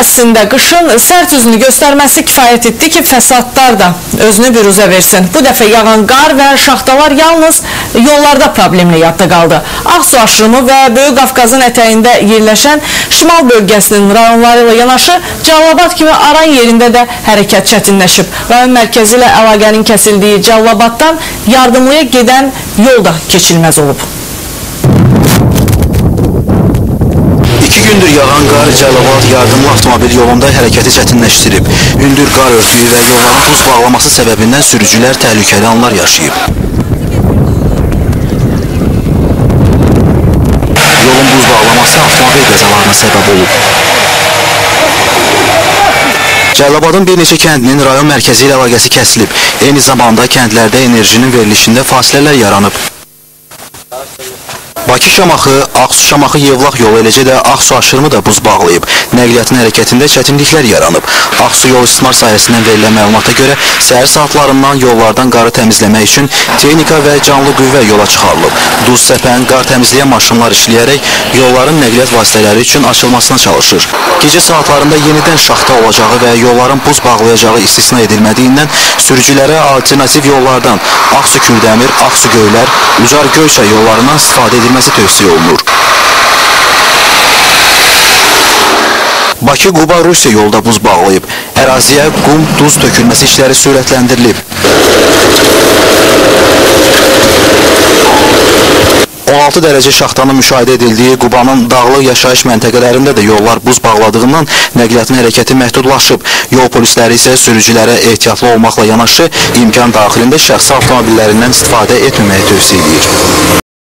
ərazisində qışın sərt üzünü göstərməsi kifayət etdi ki, fəsadlar da özünü büruzə versin. Bu dəfə yağan qar və şaxtalar yalnız yollarda problemli yadda qaldı. Ağsu aşırımı və Böyük Qafqazın ətəyində yerləşən şimal bölgəsinin rayonları ilə yanaşı Cəlilabad kimi aran yerində də hərəkət çətinləşib. Rayon mərkəzi ilə əlaqənin kəsildiyi Cəlilabaddan Yardımlıya gedən yol da keçilməz olub. 2 gündür yağan qar Cəlilabad Yardımlı avtomobil yolunda hərəkəti çətinləşdirib. Hündür qar örtüyü və yolların buz bağlaması səbəbindən sürücülər təhlükəli anlar yaşayıb. Yolun buz bağlaması avtomobil qəzalarına səbəb olub. Cəlilabadın bir neçə kəndinin rayon mərkəzi ilə əlaqəsi kəsilib. Eyni zamanda kəndlərdə enerjinin verilişində fasilələr yaranıb. Bakı-Şamaxı, Ağsu-Şamaxı-Yevlax yolu, eləcə də Ağsu aşırımı da buz bağlayıb. Nəqliyyatın hərəkətində çətinliklər yaranıb. Ağsu yol istismar sahəsindən verilən məlumata görə səhər saatlarından yollardan qarı təmizləmək üçün texnika və canlı qüvvə yola çıxarılıb. Duz səpən, qar təmizləyən maşınlar işləyərək yolların nəqliyyat vasitələri üçün açılmasına çalışır. Gecə saatlarında yenidən şaxta olacağı və yolların buz bağlayacağı istisna edilmədiyindən sürücülərə alternativ yollardan Ağsu-Kürdəmir, Ağsu-Göylər, Ucar-Göyçay yollarından istifadə edilməsi tövsiyə olunur. Bakı-Quba-Rusiya yolda buz bağlayıb. Əraziyə qum, duz tökülməsi işləri sürətləndirilib. 16 dərəcə şaxtanın müşahidə edildiyi Qubanın dağlıq yaşayış məntəqələrində də yollar buz bağladığından nəqliyyatın hərəkəti məhdudlaşıb. Yol polisləri isə sürücülərə ehtiyatlı olmaqla yanaşı imkan daxilində şəxsi avtomobillərindən istifadə etməməyi tövsiyə edir.